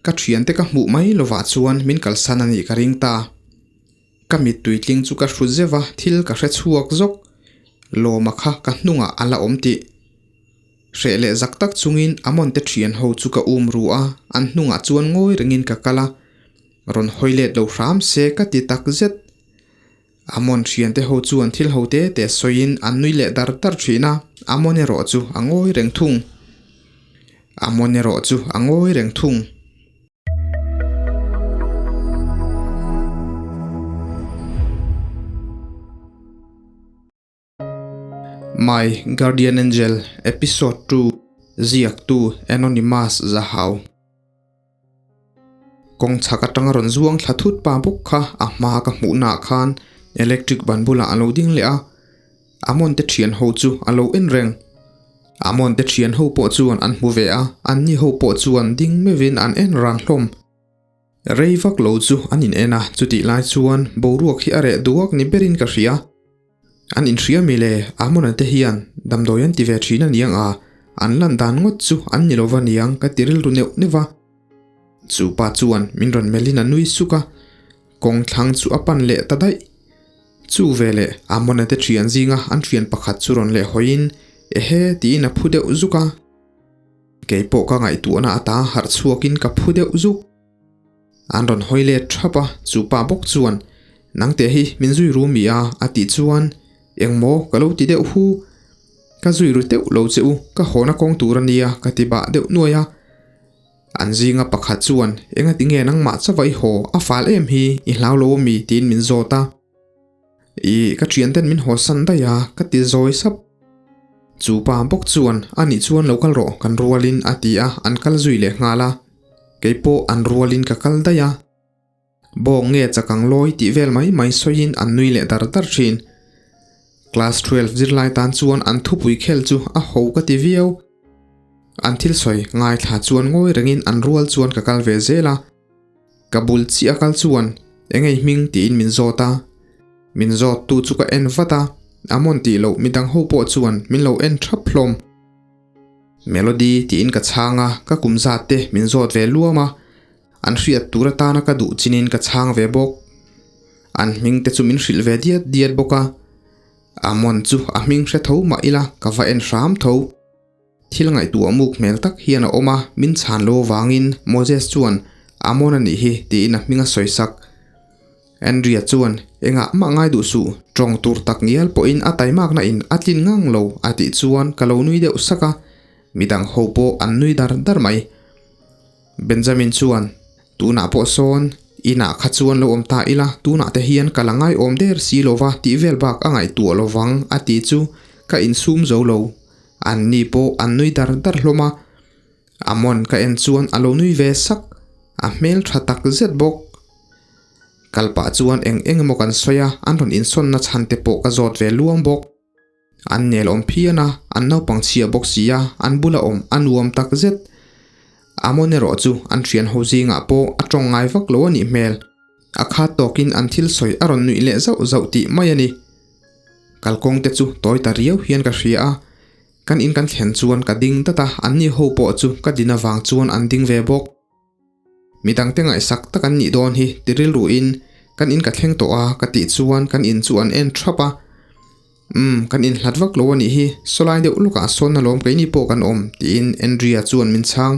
Ka thiante ka hmuh mai lovah chuan min kalsan a nih ka ring ta. Ka mittui tling chu ka hru zeuh a, thil ka hre chhuak zawk. Lawma kha ka hnungah a la awm tih. Hreh leh zak tak chungin Amon te thian ho chu ka um ru a, an hnungah chuan ngawi rengin ka kal a. Rawn hawi let lo hram se ka ti tak zet. Amon thian te ho chuan thil ho te te sawiin an nui leh dar dar thin a, Amon erawh chu a ngawi reng thung. Amon erawh chu a ngawi reng thung. My Guardian Angel Episode 2 Ziaktu Anonymous Zahau Kawng chhak atanga rawn zuang thla thut pa bawk kha a hma ka hmuhnaah khan electric ban bulah a lo ding leh a, Amon te thian ho chu a lo en reng. Amon te thian ho pawh chuan an hmu ve a, anni ho pawh chuan ding meuhin an en ran hlawm. Rei vak lo chu an in en a, chutih lai chuan boruak hi a reh duak ni berin ka hria. An inhria mi le, Amona te hian damdawi an ti ve thin a niang a, an lan dan ngawt chu an ni lova niang ka ti rilru neuh neuh va. Chu pa chuan min rawn melhin a nui suk a, kawng thlang chu a pan leh ta daih. Chu veleh Amona te thian zinga an thian pakhat chu rawn leh hawiin, Ehe tiin a phu deuh zuk a. Kei pawh ka ngaihtuahna ata harh chhuakin ka phu deuh zuk. An rawn hawi let thap a, chu pa bawk chuan, Nangte hi min zui ru mi a? a tih chuan, Engmaw ka lo ti deuh hu. Ka zui ru teuh lo che u, ka hawna kawng tur a nia ka ti bah deuh nuai a. An zinga pakhat chuan, Engati nge nangmah chauh i haw, a fal em hi, i hlau lo ami? tiin min zawt a. Ih, ka thianten min haw san daih a, ka ti zawi sap. Chu pa bawk chuan, A nih chuan lo kal rawh, kan rualin a ti a, an kal zui leh nghal a. Kei pawh an rualin ka kal daih a. Bawng nge chakang lawi tih vel mai mai sawiin an nui leh dar dar thin. Class 12 zirlai tan chuan an thupui khel chu a ho ka ti viau. An thil sawi ngaithla chuan ngawi rengin an rual chuan ka kal ve zel a. Ka bul chiah kal chuan engei hming tiin min zawt a, min zawt tu chu ka en vat a, a mawn tih loh midang ho pawh chuan min lo en thap hlawm. Melody tiin ka chhang a, ka kum zat te min zawt ve luam a, an hriat tur atana ka duh chinin ka chhang ve bawk. An hming te chu min hrilh ve diat diat bawk a, a mawn chu a hming hre tho mah ila ka va en hram tho. Thil ngaihtuah muk hmel tak hian a awm a, min chhan lo avangin Moses chuan, Amon a nih hi, tiin a hming a sawi sak. Andrea chuan, Engah mah ngai duh suh, tawng tur tak ngial pawhin a taimakna in a tlin ngang lo, a tih chuan ka lo nui deuh sak a, midang ho pawh an nui dar dar mai. Benjamin chuan, Tunah pawh sawn, inah kha chuan lo awm ta ila, tunah te hian ka la ngaiawm der si lova tih vel bak a ngaihtuah lovang, a tih chu ka insum zo lo. An ni pawh an nui dar dar hlawm a, Amon ka en chuan a lo nui ve sak, a hmel tha tak zet bawk. Kal pah chuan eng eng emaw kan sawi a, an rawn insawnna chhan te pawh ka zawt ve luang bawk. An nel awm phian a, an naupang chhia bawk si a, an bula awm a nuam tak zet. Amon erawh chu an thian ho zingah pawh a tawng ngai vak lo a nih hmel. A khat tawkin an thil sawi a rawn nuih leh zauh zauh tih mai a ni. Kalkawng te chu tawi ta riau hian ka hria a, kan in kan thlen chuan ka ding dat a, anni ho pawh chu ka din avang chuan an ding ve bawk. Midangte ngaihsak tak an nih dawn hi ti rilruin kan in ka thleng tawh a ka tih chuan kan in chu an en thap a, Umm, kan inhlat vak lo a nih hi, sawlai deuh lawkah sawn alawm keini pawh kan awm tiin Andrea chuan min chhang.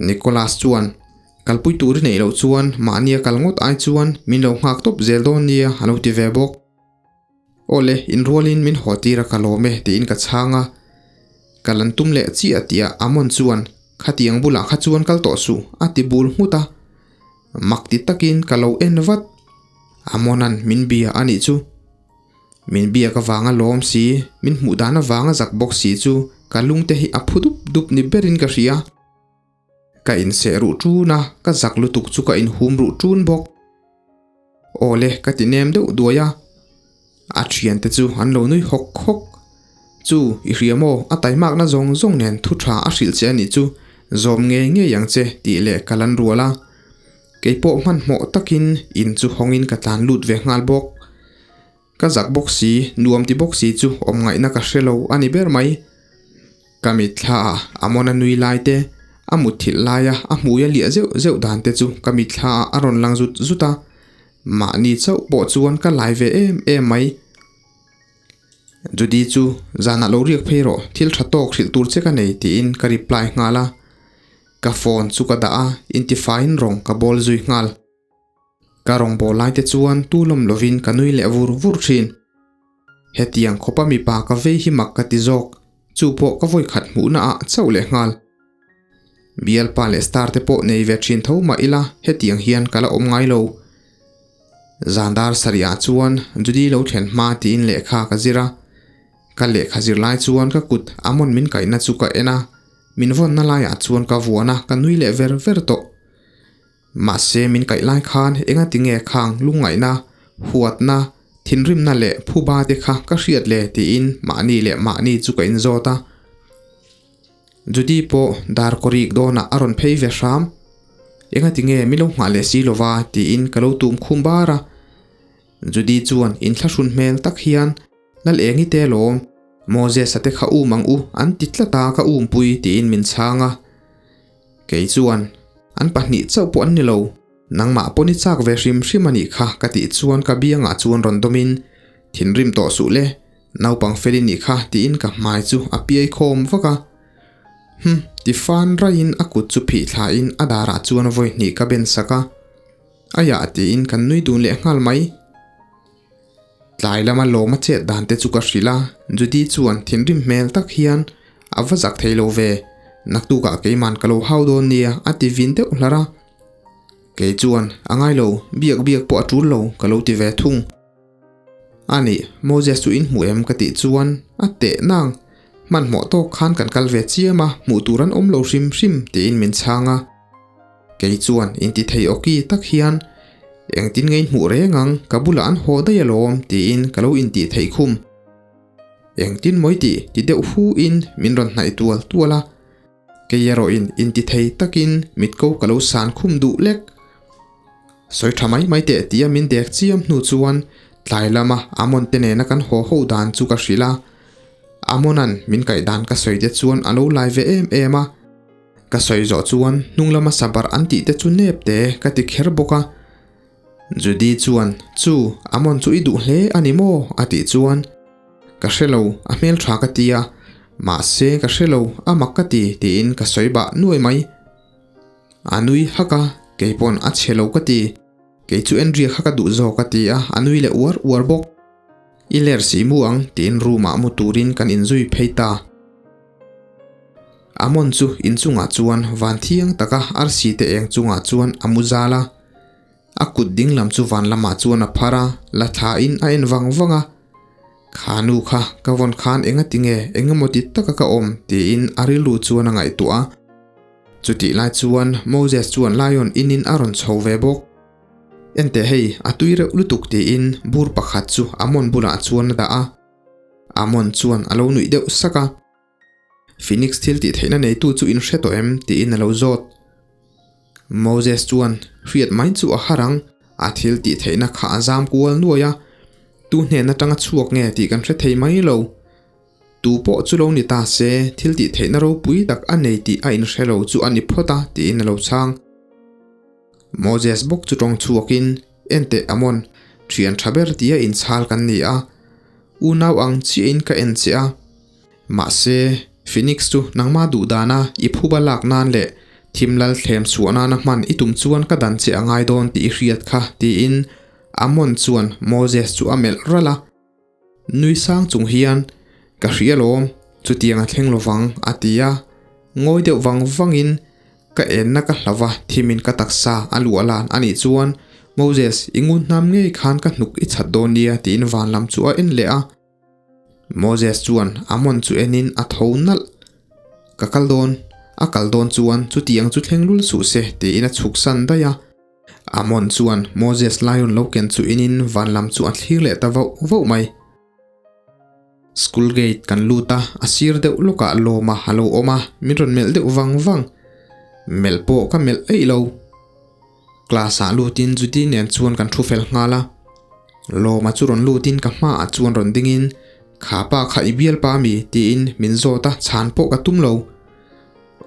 Nicholas chuan, Kalpui tur i neih loh chuan mahnia kal ngawt ai chuan min lo nghak tawp zel dawn nia a lo ti ve bawk. Awle, inrualin min haw tir a ka lawm e tiin ka chhang a. Kal an tum leh chiah tihah Amon chuan, Khatiang bulah kha chuan kal tawh suh a ti bul nghut a. Mak ti takin ka lo en vat. Amona'n min bia a nih chu. Min biak avanga lawm si, min hmuh dan avanga zak bawk si chu ka lungte hi a phu dup dup ni berin ka hria. Ka inseh ruh ṭun a, ka zak lutuk chu ka inhum ruh ṭun bawk. Awle ka ti nem deuh duai a, a ṭhiante chu an lo nui hawk hawk. Chu, i hria maw, a taimakna zawng zawng nen thu ṭha a hrilh che a nih chu, zawm ngei ngei ang che tih leh ka lan rual a. Kei pawh hmanhmawh takin in chu hawngin ka tlan lut ve nghal bawk. Ka zak bawk si, nuam ti bawk si chu awm ngaihna ka hre lo a ni ber mai. Ka mitthla ah Amona nui lai te, A mutthilh laia a hmui a liah zeuh zeuh dan te chu ka mitthla ah a rawn lang zut zut a, mahni chauh pawh chuan ka lai ve em em mai. Judy chu zanah lo riak phei rawh, thil tha tawk hrilh tur che ka nei tiin ka reply nghal a. Ka phone chu ka dah a, intifaiin rawng ka bawl zui nghal. Ka rawng bawl lai te chuan tu lawm lovin ka nui leh vur vur thin. Hetiang khawpa mipa ka vei hi mak ka ti zawk, chu pawh ka vawikhat hmuhna ah chauh leh nghal. Bialpa leh star te pawh nei ve thin tho mah ila hetiang hian ka la awm ngai lo. Zan dar sarih ah chuan Judy lo thlen hma tiin lehkha ka zir a. Ka lehkha zir lai chuan ka kut Amon min kaihna chu ka en a, min vawnna laiah chuan ka vuan a, ka nui leh ver ver tawh. Mahse min kaih lai khan engati nge khang lungngaihna, huatna, thinrimna leh phuba te kha ka hriat le tiin mahni leh mahni chu ka inzawt a. Judy pawh dar kawrik dawnah a rawn phei ve hram. Engati nge min lo nghah leh si lova tiin ka lo tum khum bar a. Judy chuan inthlahrun hmel tak hian Lal engi te lawm, Moses-a te kha um ang u an ti tlat a ka umpui tiin min chhang a. Kei chuan, An pahnih chauh pawh an ni lo, nangmah pawn i chak ve hrim hrim a nih kha ka tih chuan ka biangah chuan rawn dawmin, Thinrim tawh suh le, naupang fel i nih kha tiin ka hmai chu a piai khawm vak a. Hum, ti fan raiin a kut chu phih thlain a darah chuan vawi hnih ka ben sak a. Aiah tiin kan nui dun leh nghal mai. Tlai lama lawm a chet dan te chu ka hrilh a, Judy chuan thinrim hmel tak hian a va zak thei lo ve, naktukah keiman ka lo hau dawn nia a ti vin deuh hlar a. Kei chuan a ngai lo, biak biak pawh a tul lo ka lo ti ve thung. A nih, Moses chu in hmu em ka tih chuan a teh nang, hmanhmawh tawk khan kan kal ve chiam a, hmuh tur an awm lo hrim hrim tiin min chhang a. Kei chuan inti thei awki tak hian, Engtin nge in hmuh reng ang, ka bulah an haw daih alawm tiin ka lo intih theih khum. Engtin mawi tih ti deuh hu in min rawn hnaih tual tual a. Kei erawhin inti thei takin mitko ka lo san khum duh lek. Sawi tha mai mai teh tia min dek chiam hnu chuan tlai lama Amon te nena kan haw ho dan chu ka hrilh a. Amonan min kaih dan ka sawi te chuan a lo lai ve em em a. Ka sawi zawh chuan hnung lama sabar an tih te chu nep te ka ti kher bawk a. Judy chuan, Chu, Amon chu i duh hle a ni maw? a tih chuan, Ka hre lo, a hmel tha ka ti a, mahse ka hre lo, a mak ka ti tiin ka sawi bah nuai mai. A nui hak a, kei pawn a chhe lo ka ti, kei chu Andrea kha ka duh zawk a ti a, a nui leh uar uar bawk. I ler si mu ang tiin room ah mu turin kan inzui phei ta. Amon chu inchungah chuan van thiang taka arsi te eng chungah chuan a mu zal a. A kut ding lam chu van lamah chuan a phar a, la thlain a en vang vang a. Kha nu kha ka vawn khan enga tinge engemaw ti taka ka awm tiin a rilru chuan a ngaihtuah a. Chutih lai chuan Moses chuan Lion inin a rawn chho ve bawk. Enteh hei, a tui reuh lutuk tiin bur pakhat chu Amon bulah chuan a dah a. Amon chuan a lo nuih deuh sak a. Phoenix thil tih theihna neitu chu in hre tawh em? tiin a lo zawt. Moses chuan hriat mai chu a har ang, a thil tih theihna kha a zam kual nuai a, tu hnen atanga chhuak nge tih kan hre thei mai lo. Tu pawh chu lo ni ta se, thil tih theihna ropui tak a nei tih a inhre lo chu a ni phawt a, tiin a lo chhang. Moses bawk chu tawng chhuakin, Enteh Amon, thian tha ber tia inchhal kan ni a, unau ang chiahin ka en che a. Mahse, Phoenix chu nangmah duh dana i phuba lak nan leh thim lal thlem chhuah nana hman i tum chuan ka dan che a ngai dawn tih i hriat kha, tiin Amon chuan Moses chu a melh ralh a. Nui sang chung hian, Ka hria lawm, chutiang a thleng lovang, a ti a. Ngawi deuh vang vangin, Ka enna ka hlauh a, thimin ka taksa a luah lan a nih chuan, Moses, i ngun hnam ngei khan ka hnuk i chhat dawn nia, tiin van lam chu a en leh a. Moses chuan Amon chu enin a tho nalh. Ka kal dawn, a kal dawn chuan chutiang chu thleng lul suh se tiin a chhuk san daih a. Amon chuan Moses lion lo ken chu inin van lam chu a thlir leh ta vauh vauh mai. School gate kan lut a, a sir deuh lawkah lawma a lo awm a, min rawn melh deuh vang vang. Melh pawh ka melh eih lo. Class ah lutin Judy nen chuan kan thu fel nghal a. Lawma chu rawn lutin ka hmaah chuan rawn dingin, Kha pa kha i bialpa mi? tiin min zawt a, chhan pawh ka tum lo.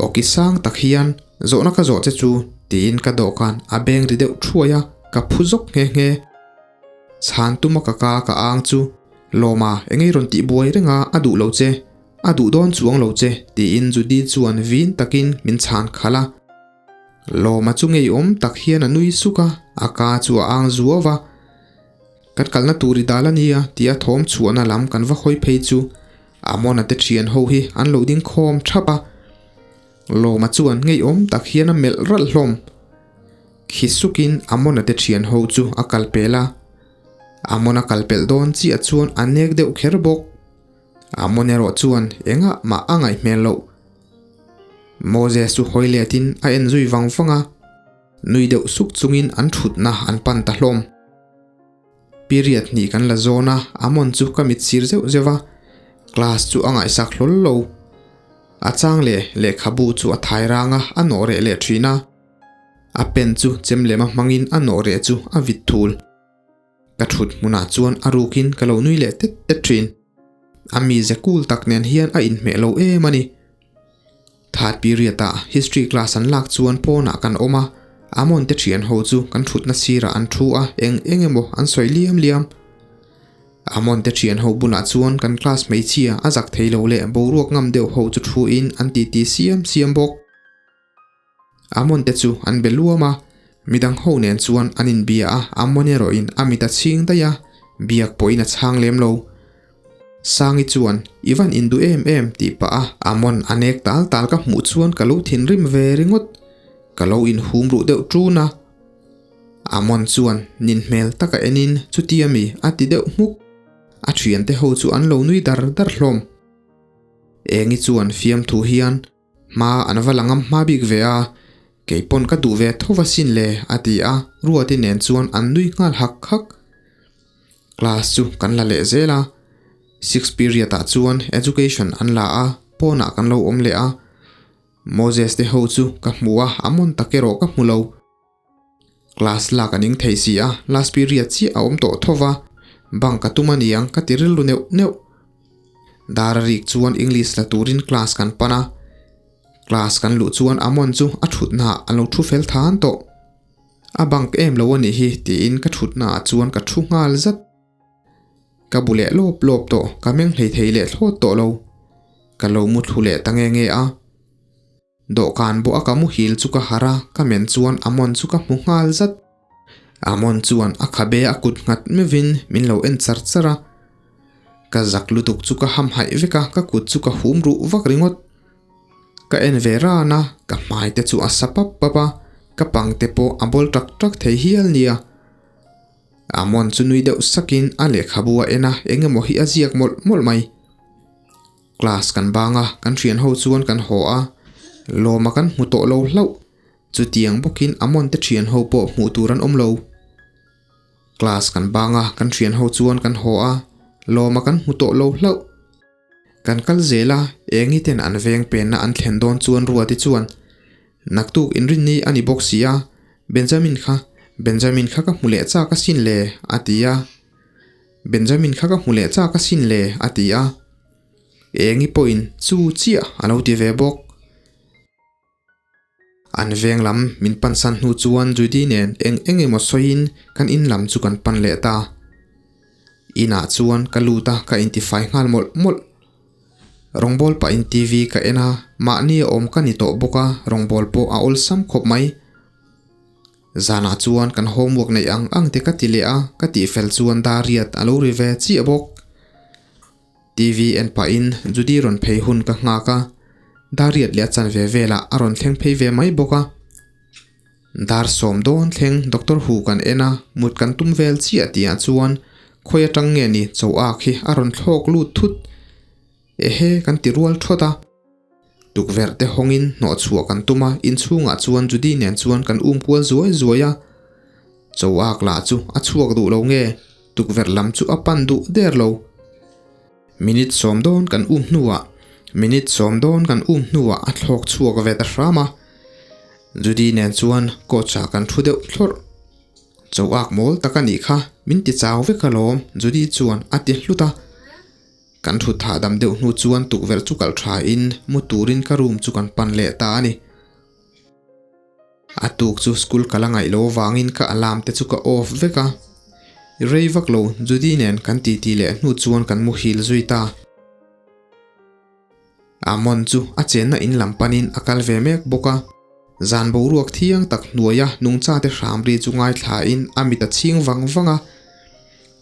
Awki sang tak hian zawhna ka zawh che chu tiin ka dawhkan a beng ri deuh thuai a, ka phu zawk nghe nghe. Chhan tuma ka ka ka ang chu Lawma engei rawn tih buai reng a, a duh lo che, a duh dawn chuang lo che tiin Judy chuan vin takin min chhan khalh a. Lawma chu ngeiawm tak hian a nui suk a, a ka chu a ang zuau va. Kan kalna tur i dal a nia tia thawm chhuahna lam kan va hawi phei chu Amona te thian ho hi an lo ding khawm thap a. Lawma chuan ngeiawm tak hian a melh ralh hlawm. Khi sukin Amona te thian ho chu a kal pel a. Amona kal pelh dawn chiah chuan a nek deuh kher bawk. Amon erawh chuan engah mah a ngaih hmel loh. Moses chu hawi letin a en zui vang vang a. Nui deuh suk chungin an thutna an pan ta hlawm. Period hnih kan la zawn a, Amon chu ka mit sir zeuh zeuh a, class chu a ngaihsak hlawl lo. A chang leh lehkhabu chu a thai rang a, a nawh reh leh thin a. A pen chu chem lema hmangin a nawh reh chu a vit thul. Ka thut hmunah chuan a rukin ka lo nui leh tet tet thin. A mize cool tak nen hian a inhmeh lo em a ni. Third period ah history class an lak chuan pawnah kan awm a, Amon te thian ho chu kan thutna sirah an thu a, eng eng emaw an sawi liam liam. Amon te thian ho bulah chuan kan class hmeichhia a zak thei lo leh boruak ngam deuh ho chu thu in an titi siam siam bawk. Amon te chu an be luam a, midang ho nen chuan an inbia a, Amon erawhin a mit a chhing daih a, biak pawhin a chhang lem lo. Sangi chuan, I van induh em em tih pah a, Amon a nek tal tal ka hmuh chuan ka lo thinrim ve ringawt, ka lo inhum ruh deuh ṭun a. Amon chuan nin hmel taka enin, Chutia mi? a ti deuh hmuk. A ṭhiante ho chu an lo nui dar dar hlawm. Engi chuan fiamthu hian, Hma an va la ngam hma bik ve a, kei pawn ka duh ve tho va sin le a ti a, Ruati nen chuan an nui nghal hak hak. Class chu kan la leh zel a, sixth period ah chuan education an la a, pawnah kan lo awm leh a, Moses te ho chu ka hmu a, a mawn tak erawh ka hmu lo. Class lak a ning thei si a, last period chiah a awm tawh tho va, bunk ka tum a niang ka ti rilru neuh neuh. Dar a rik chuan English la turin class kan pan a, class kan luh chuan Amon chu a thutnaah a lo thu fel than tawh. A bunk em lo a nih hi tiin ka thutnaah chuan ka thu nghal zat. Ka bu leh lawp lawp tawh, ka meng hlei thei leh thlawt tawh lo. Ka lo mu thlu leh ta nge nge a. Dawhkan bawh a ka muhil chu ka harh a, ka men chuan Amon chu ka hmu nghal zat. Amon chuan a khabe a kut nghat meuhin min lo en char char a. Ka zak lutuk chu ka hamhaih vek a, ka kut chu ka hum ruh vak ringawt. Ka en ve ran a, ka hmai te chu a sa pap pap a, ka pang te pawh a bawl tak tak thei hial nia. Amon chu nui deuh sakin a lehkhabu a en a, eng emaw hi a ziak mawlh mawlh mai. Class kan bang a, kan thian ho chuan kan haw a, lawma kan hmu tawh lo hlauh. Chutiang bawkin Amon te thian ho pawh hmuh tur an awm lo. Class kan bang a, kan thian ho chuan kan haw a, lawma kan hmu tawh lo hlauh. Kan kal zel a, Engi ten an veng penna an thlen dawn chuan Ruati chuan, Naktuk inrinni a ni bawk si a, Benjamin kha, Benjamin kha ka hmu leh chak asin le, a ti a. Benjamin kha ka hmu leh chak asin le, a ti a. Engi pawhin chu chiah a lo ti ve bawk. An veng lam min pansan hnu chuan Judy nen eng eng emaw sawiin kan in lam chu kan pan leh ta. Inah chuan ka lut a, ka intifai nghal mawlh mawlh. Rawngbâwl pahin TV ka en a, mahni a awm ka ni tawh bawk a, rawngbâwl pawh a awlsam khawp mai. Zanah chuan kan homework neih ang ang te ka ti leh a, ka tih fel chuan dar riat a lo ri ve chiah bawk. TV en pahin Judy rawn phei hun ka nghak a, dar riat leh a chanve velah a rawn thleng phei ve mai bawk a. Dar sawm dawn thleng Doctor Hu kan en a, mut kan tum vel chiah tihah chuan khawi atang nge ni cho ak hi a rawn thlawk lut thut. Ehe kan ti rual thawt a. Tukverh te hawngin hnawh chhuah kan tum a, inchhungah chuan Judy nen chuan kan um kual zuai zuai a. Cho ak lah chu a chhuak duh lo nge, tukverh lam chu a pan duh der lo. Minute sawm dawn kan um hnuah, minute sawm dawn kan um hnuah a thlawk chhuak ve ta hram a. Judy nen chuan coach ah kan thu deuh thlawrh. Cho ak mawl tak a nih kha, min ti chau vek alawm, Judy chuan a ti hlut a. Kan thut hahdam deuh hnu chuan tukverh chu kalh tha in mu turin ka room chu kan pan leh ta a ni. A tuk chu school ka la ngaih lo avangin ka alarm te chu ka off vek a. Rei vak lo Judy nen kan titi leh hnu chuan kan muhil zui ta. Amon chu a chenna in lam panin a kal ve mek bawk a. Zan boruak thiang tak hnuaia nungchate hram ri chu ngaithlain a mit a chhing vang vang a.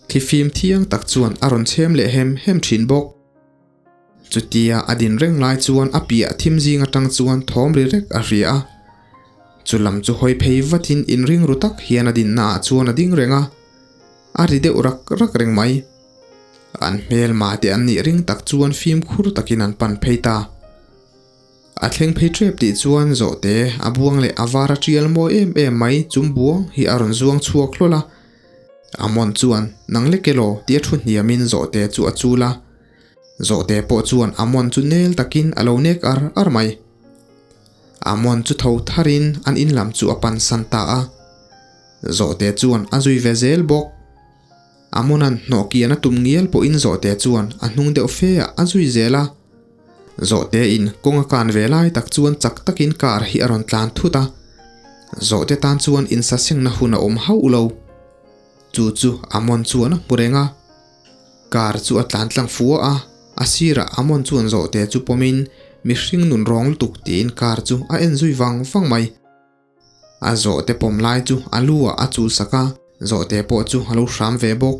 Thlifim thiang tak chuan a rawn chhem leh hem hem thin bawk. Chutia a din reng lai chuan a piah thim zing atang chuan thawm ri rek a hria a. Chu lam chu hawi phei vatin inring ru tak hian a dinna ah chuan a ding reng a. A ri deuh rak rak reng mai. An hmelma te an nih ring tak chuan fimkhur takin an pan phei ta. A thleng phei tep tih chuan zawhte a buang leh a var a tial mawi em em mai chum buang hi a rawn zuang chhuak hlawl a. Amon chuan nang lek elaw tia thu hniamin zawhte chu a chul a. Zawhte pawh chuan Amon chu nel takin a lo nek ar ar mai. Amon chu tho tharin an in lam chu a pan san ta a. Zawhte chuan a zui ve zel bawk. Amonan hnawh kian a tum ngial pawhin Zawhte chuan a hnung deuh fe ah a zui zel a. Zawhte in kawng a kan ve lai tak chuan chak takin car hi a rawn tlan thut a. Zawhte tan chuan insasengna hun a awm hauh lo. Chu chu Amon chuan a hmu reng a. Car chu a tlan tlang fua a, a sirah Amon chuan Zawhte chu pawmin mihring nun rawng lutuk tiin car chu a en zui vang vang mai. A zawhte pawm lai chu a lu ah a chul sak a, zawhte pawh chu a lo hram ve bawk.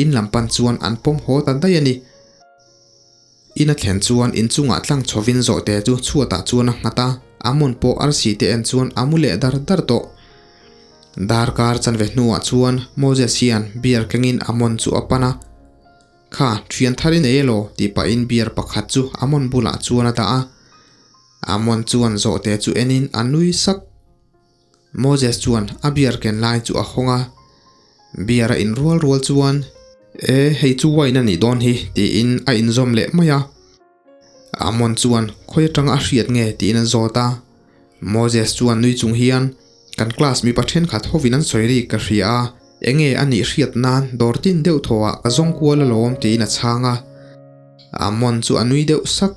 In lam pan chuan an pawm haw ta daih a ni. In a thlen chuan inchungah tlang chhovin zawhte chu chhuatah chuan a nghat a, a hmun pawh arsi te en chuan a mu leh dar dar tawh. Darkar chanve hnuah chuan Moses hian beer kengin a hmun chu a pan a. Kha, thian thar i nei elaw? tih pahin beer pakhat chu a hmun bulah chuan a dah a. Amon chuan zawhte chu enin a nui sak. Moses chuan a beer ken lai chu a hawng a, beer a in rual rual chuan, E, hei chu wine a nih dawn hi, tiin a inzawm leh mai a. Amon chuan khawi atanga a hriat nge tiin a zawt a. Moses chuan nui chung hian, Kan class mipa thenkhat hovin an sawi rik ka hria a, enge a nih hriat nan dawr tin deuh thawhah ka zawng kual alawm tiin a chhang a. Amon chu a nui deuh sak.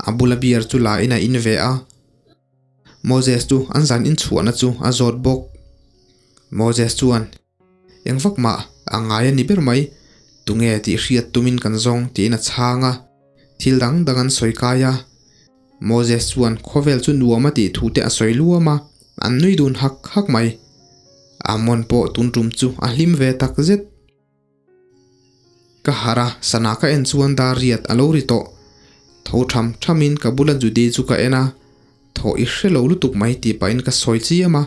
A bula beer chu la in a in ve a. Moses chu an zan inchhuahna chu a zawt bawk. Moses chuan, Eng vak mah a ngai a ni ber mai, tunge tih hriat tumin kan zawng tiin a chhang a. Thil dang dang an sawi kai a. Moses chuan khawvel chu nuam a tih thu te a sawi luam a, an nui dun hak hak mai. Amon pawh tun tum chu a hlim ve tak zet. Ka harh a, sana ka en chuan dar riat a lo ri tawh. Tho tham thamin ka bula Judy chu ka en a, Thaw i hre lo lutuk mai tih pahin ka sawi chiam a.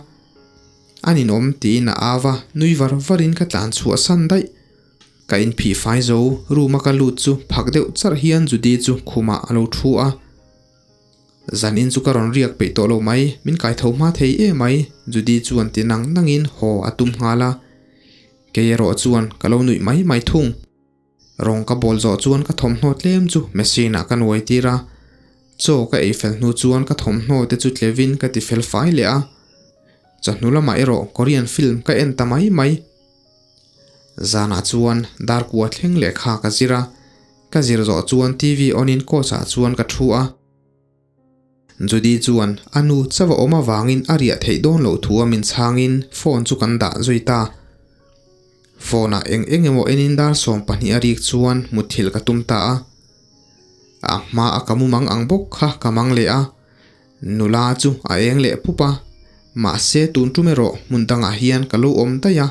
A ninawm tiin a au a, nui var varin ka tlan chhuah san daih. Ka inphih fai zo, room a ka lut chu phak deuh charh hian Judy chu khumah a lo thu a. Zanin chu ka rawn riak peih tawh lo mai, min kai tho hma thei em mai, Judy chuan ti nang nangin haw a tum nghal a. Kei erawh chuan ka lo nuih mai mai thung. Rawng ka bawl zawh chuan ka thawmhnaw tlem chu machine ah ka nuai tir a. Chaw ka ei fel hnu chuan ka thawmhnaw te chu tlevin ka ti fel fai leh a. Chawhnu lamah erawh Korean film ka en ta mai mai. Zanah chuan darkua thleng lehkha ka zir a. Ka zir zawh chuan TV on in coach ah chuan ka thu a. Judy chuan a nu chauh a awm avangin a riah theih dawn loh thu a min chhangin phone chu kan dah zui ta. Phone ah eng eng emaw enin dar 12 a rik chuan mutthilh ka tum ta a. A hma a ka mumang ang bawk kha ka mang leh a. Nula chu a eng leh pup a, mahse tun tum erawh hmun dangah hian ka lo awm daih a.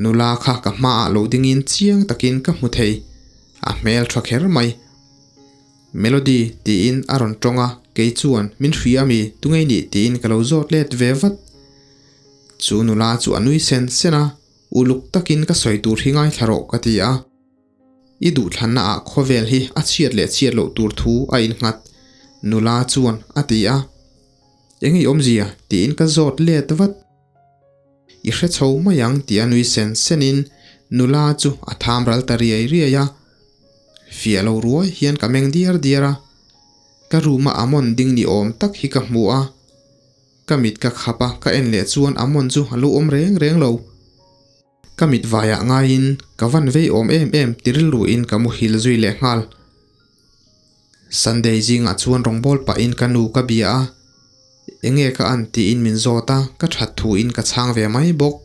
Nula kha ka hmaah lo dingin chiang takin ka hmu thei, a hmel tha kher mai. Melody tiin a rawn tawng a, kei chuan min hria ami tungei nih tiin ka lo zawt let ve vat. Chu nula chu a nui sen sen a, uluk takin ka sawi tur hi ngaithla rawh ka ti a. I duhthlanna ah khawvel hi a chhiat leh chhiat loh tur thu a innghat, nula chuan a ti a. Eng i awmzia tiin ka zawt let vat. I hre chho mai ang tih a nui sen senin nula chu a tham ral ta riai riai a. Fiah lo ruai hian ka meng diar diar a. Ka room a Amon ding ni awm tak hi ka hmu a. Ka mit ka khap a, ka en leh chuan Amon chu a lo awm reng reng lo. Ka mit vaiah ngaiin ka van vei awm em em ti rilruin ka muhil zui leh nghal. Sunday zingah chuan rawngbâwl pahin ka nu ka bia a, enge ka an tiin min zawt a, ka that thuin ka chhang ve mai bawk.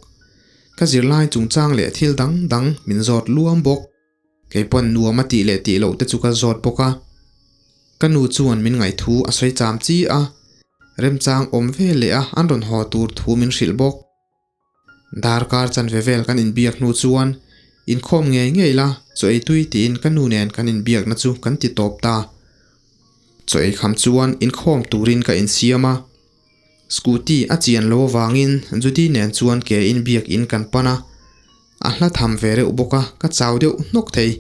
Ka zirlai chungchang leh thil dang dang min zawt luam bawk. Kei pawn nuam a tih leh tih loh te chu ka zawt bawk a. Ka nu chuan min ngaihthu a sawi cham chi a, remchang awm ve leh a an rawn haw tur thu min hrilh bawk. Darkar chanve vel kan inbiak hnu chuan inkhawm ngei ngei la, chaw ei tui tiin ka nu nen kan inbiakna chu kan ti tawp ta. Chaw ei kham chuan inkhawm turin ka insiam a, scooty a chian lo avangin Judy nen chuan ke inbiak in kan pan a, a hla tham ve reuh bawk a, ka chau deuh hnawk thei.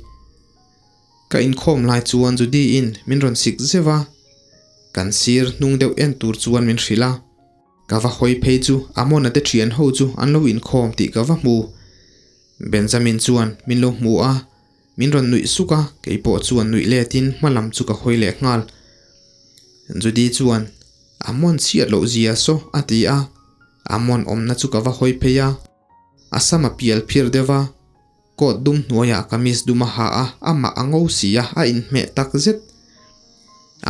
Ka inkhawm lai chuan Judy in min rawn sik zeuh a, kan sir hnung deuh en tur chuan min hrilh a. Ka va hawi phei chu Amona te thian ho chu an lo inkhawm tih ka va hmu. Benjamin chuan min lo hmu a, min rawn nuih suk a, kei pawh chuan nuih letin hma lam chu ka hawi leh nghal. Judy chuan, Amon chhiat loh zia saw a ti a, Amon awmna chu ka va hawi phei a, a sam a pial phir deuh a, coat dum hnuaiah kamis dum a ha a, amah a ngo si a, a inhmeh tak zet.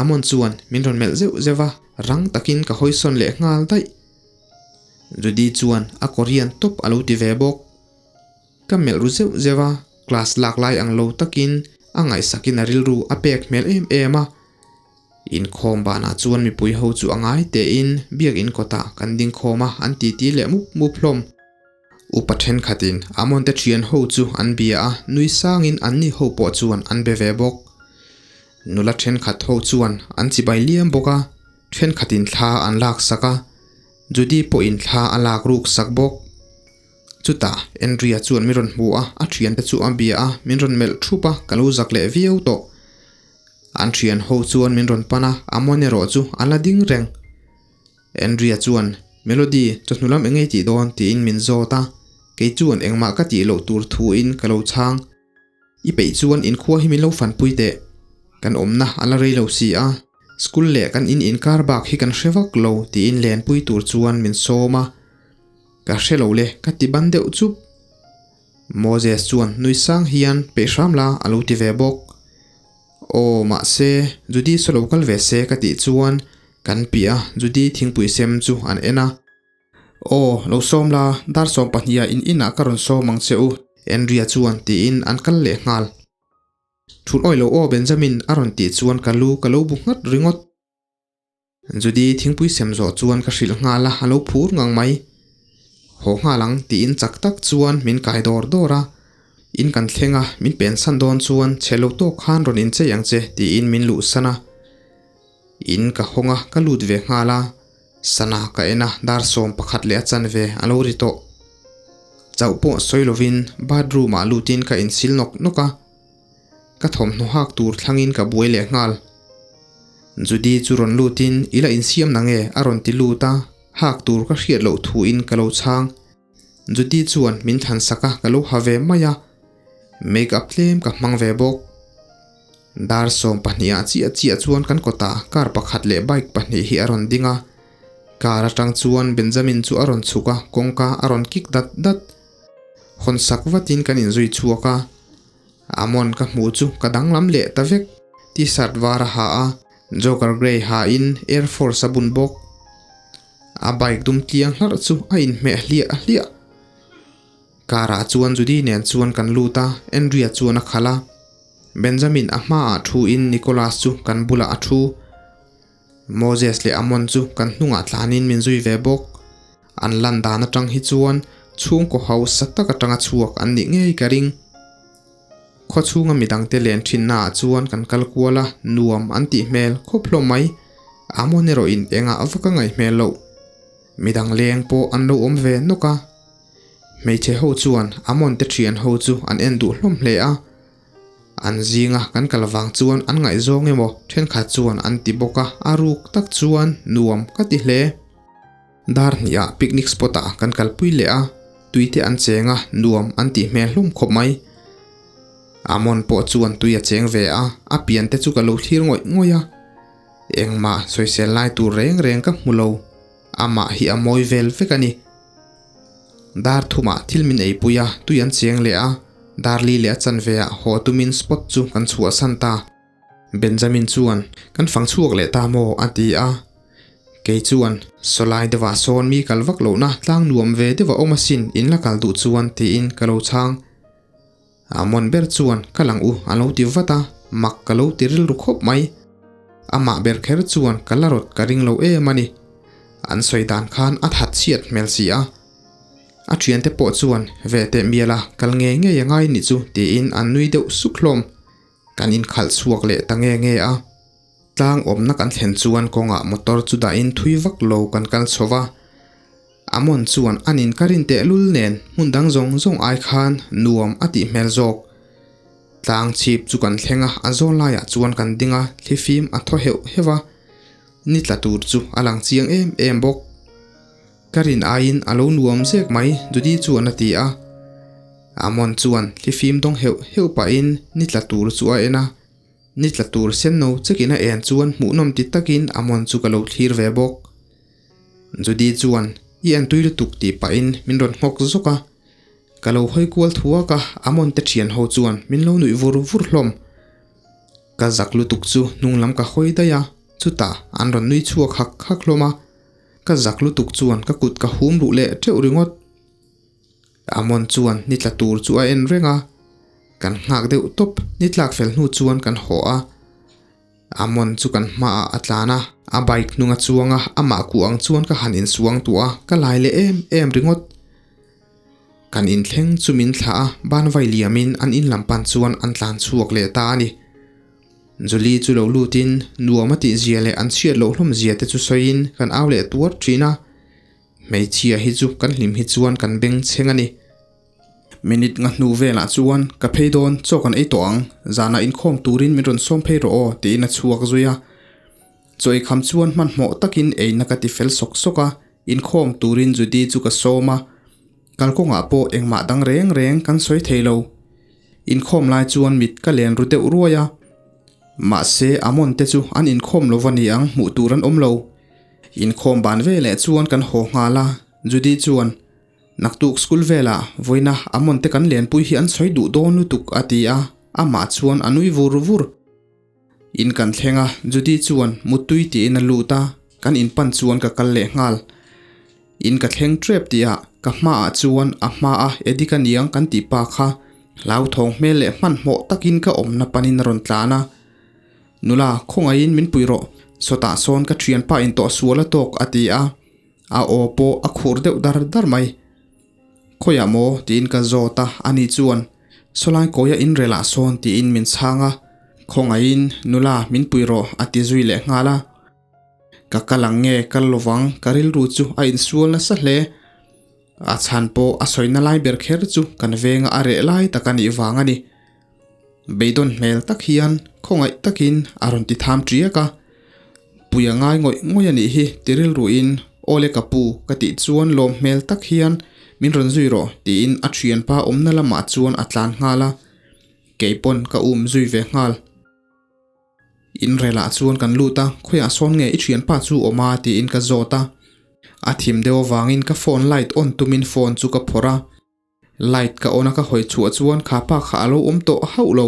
Amon chuan min rawn melh zeuh zeuh a, rang takin ka hawi sawn leh nghal daih. Judy chuan a Korean tawp a lo ti ve bawk. Ka melh ru zeuh zeuh a, class lak lai ang lo takin a ngaihsakin a rilru a pek hmel em em a. Inkhawm banah chuan mipui ho chu a ngai tein biakin kawtah kan ding khawm a, an titi leh mup mup hlawm. Upa thenkhatin Amon te thian ho chu an bia a, nui sangin anni ho pawh chuan an be ve bawk. Nula thenkhat ho chuan an chibai liam bawk a, thenkhatin thla an lak sak a, Judy pawhin thla a lak ruk sak bawk. Chutah Andrea chuan min rawn hmu a, a thiante chu a bia a, min rawn melh thup a, ka lo zak leh viau tawh. An thian ho chuan min rawn pan a, Amon erawh chu a la ding reng. Andrea chuan, Melody, chawhnu lam eng ei tih dawn? tiin min zawt a, kei chuan engmah ka tih loh tur thuin ka lo chhang. I peih chuan inkhua hi min lo fanpui teh. Kan awmna a la rei lo si a, school leh kan in inkar bak hi kan hre vak lo tiin lenpui tur chuan min sawm a. Ka hre lo le, ka ti ban deuh chup. Moses chuan nui sang hian peih hram la a lo ti ve bawk. Aw, mahse, Judy saw lo kal ve se ka tih chuan kan piah a, Judy thingpui sem chu an en a. Aw, lo sawm la, dar 12 ah in inah ka rawn sawm ang che u, Andrea chuan tiin an kal leh nghal. Thul awi lo aw Benjamin a rawn tih chuan ka lu ka lo bu nghat ringawt. Judy thingpui sem zawh chuan ka hrilh nghal a, a lo phur ngang mai. Haw nghal ang tiin chak tak chuan min kai dawr dawr a. In kan thleng a, min pensan dawn chuan chhe lo tawk khan rawn inchei ang che tiin min luhsan a. In ka hawng a, ka lut ve nghal a. Sana ka en a, dar 11 leh a chanve a lo ri tawh. Chauh pawh sawi lovin bathroom ah lutin ka insil nawk nawk a. Ka thawmhnaw hak tur thlangin ka buai leh nghal. Judy chu rawn lutin i la insiam na nge a rawn ti lut a, hak tur ka hriat loh thuin ka lo chhang. Judy chuan min thlan sak a, ka lo ha ve mai a. Make up tlem ka hmang ve bawk. Dar 12 ah chiah chiah chuan kan kawtah car pakhat leh bike pahnih hi a rawn ding a. Car atang chuan Benjamin chu a rawn chhuk a, kawngka a rawn kik dat dat. Hawn sak vatin kan inzui chhuak a. Amon ka hmuh chu ka danglam leh ta vek. T-shirt var a ha a, jogger grey ha in Air Force a bun bawk. A bike dum tliang hlarh chu a inhmeh hliah hliah. Car ah chuan Judy nen chuan kan lut a, Andrea chuan a khalh a. Benjamin a hmaah thu in Nicholas chu kan bulah a thu. Moses leh Amon chu kan hnungah tlanin min zui ve bawk. An lan dan atang hi chuan chhungkaw hausa tak atanga chhuak an nih ngei ka ring. Khaw chhunga midangte len thinnaah chuan kan kal kual a, nuam an tih hmel khawp hlawm mai. Amon erawhin engah vak a ngaih hmel loh. Midang leng pawh an lo awm ve nawk a. Hmeichhe ho chuan Amon te thian ho chu an en duh hlawm hle a. An zinga kan kal vang chuan an ngaihzawng emaw thenkhat chuan an ti bawk a, a ruk tak chuan nuam ka ti hle. Dar hnih ah picnic spot ah kan kalpui leh a, tui te an cheng a, nuam an tih hmel hlawm khawp mai. Amon pawh chuan tui a cheng ve a, a pian te chu ka lo thlir ngawih ngawih a. Engmah sawisel lai tur reng reng ka hmu lo, amah hi a mawi vel vek a ni. Dar thumah thil min eipui a, tui an cheng leh a, dar li leh a chanve ah haw tumin spot chu kan chhuahsan ta. Benjamin chuan, Kan fang chhuak leh ta maw? a ti a. Kei chuan, Sawlai deuhah sawn mi kal vak lohna tlang nuam ve deuh a awm asin, in la kal duh chuan, tiin ka lo chhang. Amon ber chuan, Ka lang u, a lo ti vat a, mak ka lo ti rilru khawp mai. Amah ber kher chuan ka la rawt ka ring lo em a ni. An sawi dan khan a that chhiat hmel si a. A thiante pawh chuan, Ve teh mial a, kal ngei ngei a ngai nih chu, tiin an nui deuh suk hlawm. Kan inkhalh chhuak leh ta nge nge a. Tlang awmna kan thlen chuan kawngah motor chu dahin thui vak lo kan kal chho va. Amon chuan an in ka rin tehlul nen hmun dang zawng zawng ai khan nuam a tih hmel zawk. Tlang chhip chu kan thleng a, a zawl laiah chuan kan ding a, thlifim a thaw heuh heuh a. Ni tla tur chu a lang chiang em em bawk. Ka rin aiin a lo nuam zek mai, Judy chuan a ti a. Amon chuan thlifim dawng heuh heuh pahin ni tla tur chu a en a. Ni tla tur sen no chekin a en chuan hmuhnawm ti takin Amon chu ka lo thlir ve bawk. Judy chuan, I en tui lutuk tih pahin min rawn nghawk zawk a. Ka lo hawi kual thuak a, Amon te thian ho chuan min lo nuih vur vur hlawm. Ka zak lutuk chu hnung lam ka hawi daih a, chutah an rawn nui chhuak hak hak hlawm a. Ka zak lutuk chuan ka kut ka hum ruh leh teuh ringawt. Amon chuan ni tla tur chu a en reng a, kan nghak deuh tawp, ni tlak fel hnu chuan kan haw a. Amon chu kan hmaah a tlan a, a bike hnung a chuang a, amah kuh ang chuan ka han insuang tuah a, ka lai leh em em ringawt. Kan inthleng chu min thlah a, ban vai liamin an in lam pan chuan an tlan chhuak leh ta a ni. Julie chu lo lutin nuam a tih zia leh an chhiat loh hlawm zia te chu sawiin kan au leh tuar thin a, hmeichhia hi chu kan hlim hi chuan kan beng chheng a ni. Minute nga hnu velah chuan ka phei dawn chaw kan ei tawh ang, zanah inkhawm turin min rawn sawm phei rawh aw tiin a chhuak zui a. Chaw eikham chuan hmanhmawh takin eina ka ti fel sawk sawk a, inkhawm turin Judy chu ka sawm a. Kalkawngah pawh engmah dang reng reng kan sawi thei lo. Inkhawm lai chuan mit ka len ru deuh ruai a. Mahse Amon te chu an inkhawm lo va ni ang hmuh tur an awm lo. Inkhawm ban veleh chuan kan haw nghal a, Judy chuan, Naktuk school velah vawiina Amon te kan lenpui hi an sawi duh dawn lutuk a ti a, amah chuan a nui vur vur. In kan thleng a, Judy chuan Muttui tiin a lut a, kan in pan chuan ka kal leh nghal. In ka thleng trep tihah ka hmaah chuan a hma a Eddie ka niang kan tih pa kha hlauthawng hmel leh hmanhmawh takin ka awmna panin a rawn tlan a. Nula, khawngaihin min pui rawh, sawtah sawn ka thianpa in tawh sual a tawk a ti a, a aw pawh a khur deuh dar dar mai. Khawiah maw? tiin ka zawt a, ani chuan, Sawlai kawia inrelah sawn tiin min chhang a, Khawngaihin nula min pui rawh a ti zui leh nghal a. Ka kal ang nge kal lovang ka rilru chu a insual nasa hle. A chhan pawh a sawina lai ber kher chu kan venga a reh lai tak a nih vang a ni. Beidawn hmel tak hian khawngaih takin a rawn ti tham ṭiak a, Pui a ngai ngawih ngawih a nih hi ti rilruin Awle ka pu ka tih chuan lawm hmel tak hian min rawn zui rawh tiin a ṭhianpa awmna lamah chuan a tlan nghal a, kei pawn ka um zui ve nghal. Inrelah chuan kan lut a, khawiah sawn nge i thianpa chu awm a tiin ka zawt a, a thim deuh avangin ka phone light on tumin phone chu ka phawrh a. Light ka on a ka hawi chhuah chuan kha pa kha a lo awm tawh hauh lo.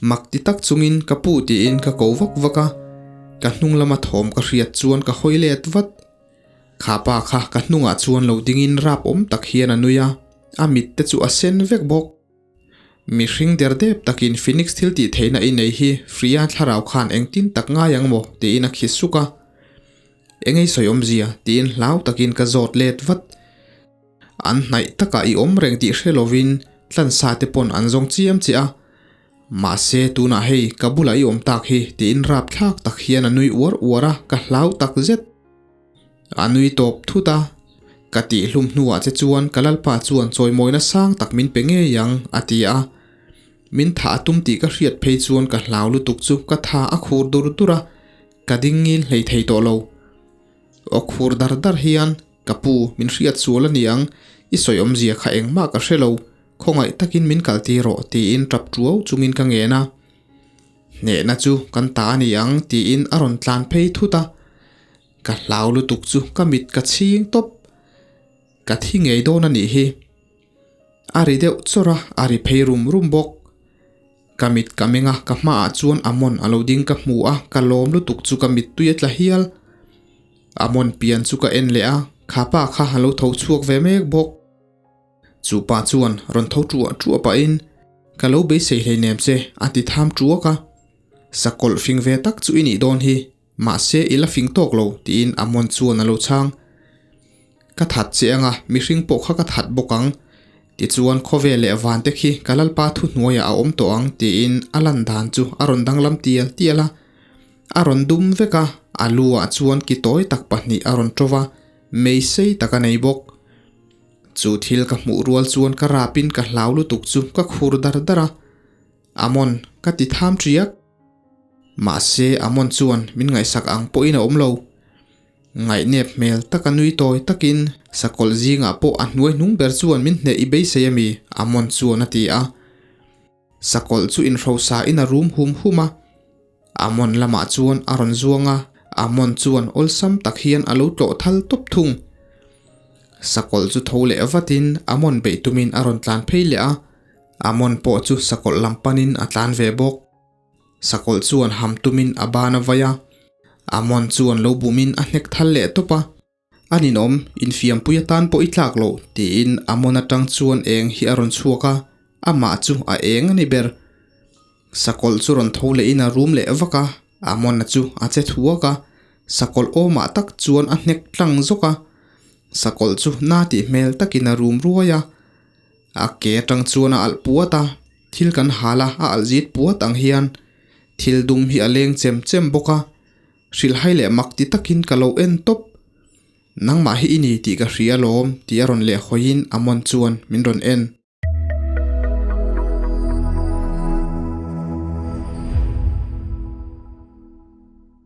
Mak ti tak chungin ka pu tiin ka ko vak vak a, ka hnung lama thawm ka hriat chuan ka hawi let vat. Kha pa kha ka hnungah chuan lo dingin rap awm tak hian a nui a, a mit te chu a sen vek bawk. Mihring der dep takin Phoenix thil tih theihna i nei hi Freya thlarau khan engtin tak ngai ang maw tiin a khi suk a. Engei sawi awmzia tiin hlau takin ka zawt let vat. An hnaih takah i awm reng tih hre lovin tlansa te pawn an zawng chiam che a. Mahse tunah hei ka bulah i awm tak hi tiin rapthlak tak hian a nui uar uar a, ka hlau tak zet. A nui tawp thut a, Ka tihhlum hnuah che chuan ka lalpa chuan chawimawina sang tak min pe ngei ang a ti a. Min thah a tum tih ka hriat phei chuan ka hlau lutuk chu ka tha a khur dur dur a, ka ding ngil hlei thei tawh lo. Aw khur dar dar hian, Ka pu, min hriat sual a ni ang, i sawi awmzia kha engmah ka hre lo, khawngaih takin min kal tir rawh tiin tap tuau chungin ka ngen a. Hnehna chu kan ta a ni ang tiin a rawn tlan phei thut a, ka hlau lutuk chu ka mit ka chhing tawp. Ka thi ngei dawn a nih hi. A ri deuh chawrh a, a ri phei rum rum bawk. Ka mit ka meng a, ka hmaah chuan Amon a lo ding ka hmu a, ka lawm lutuk chu ka mittui a tla hial. Amon pian chu ka en leh a, kha pa kha a lo tho chhuak ve mek bawk. Chu pa chuan rawn tho ṭuah ṭuah pahin, Ka lo beisei hleinem che, a ti tham ṭuak a. Sakawlh fing ve tak chu i nih dawn hi, mahse i la fing tawk lo, tiin Amon chuan a lo chhang. Ka that che anga, mihring pawh kha ka that bawk ang. Tichuan khawvel leh van te khi ka Lalpa thuhnuaiah a awm tawh ang, tiin a lan dan chu a rawn danglam tial tial a. A rawn dum vek a, a lu ah chuan ki tawi tak pahnih a rawn ṭo va, mei sei tak a nei bawk. Chu thil ka hmuh rual chuan ka rapin ka hlau lutuk chu ka khur dar dar a, Amon, ka ti tham ṭiak. Mahse, Amon chuan min ngaihsak ang pawhin a awm lo. Ngaihnep hmel taka nui tawi takin sakawlh zingah pawh a hnuai hnung ber chuan min hneh i beisei ami? Amon chuan a ti a. Sakawlh chu inhrosa in a rum hum hum a, Amon lamah chuan a rawn zuang a, Amon chuan awlsam tak hian a lo tlawh thal tawp thung. Sakawlh chu tho leh vatin Amon beih tumin a rawn tlan phei leh a, Amon pawh chu sakawlh lam panin a tlan ve bawk. Sakawlh chuan ham tumin a ban a vai a, Amon chuan lo bumin a hnek thal leh tawp a. A ninawm, infiampui atan pawh i tlak loh, tiin Amon atang chuan eng hi a rawn chhuak a, amah chu a eng a ni ber. Sakawlh chu rawn tho lehin a rum leh vak a, Amon-a chu a che thuak a, sakawlh awmah tak chuan a hnek tlang zawk a. Sakawlh chu na tih hmel takin a rum ruai a, a ke atang chuan a alh puat a, thil kan hal a, a alh zit puat ang hian thil dum hi a leng chem chem bawk a. Hrilhhai leh mak ti takin ka lo en tawp. Nangmah hi i ni tih ka hria alawm tih a rawn lehhawiin Amon chuan min rawn en.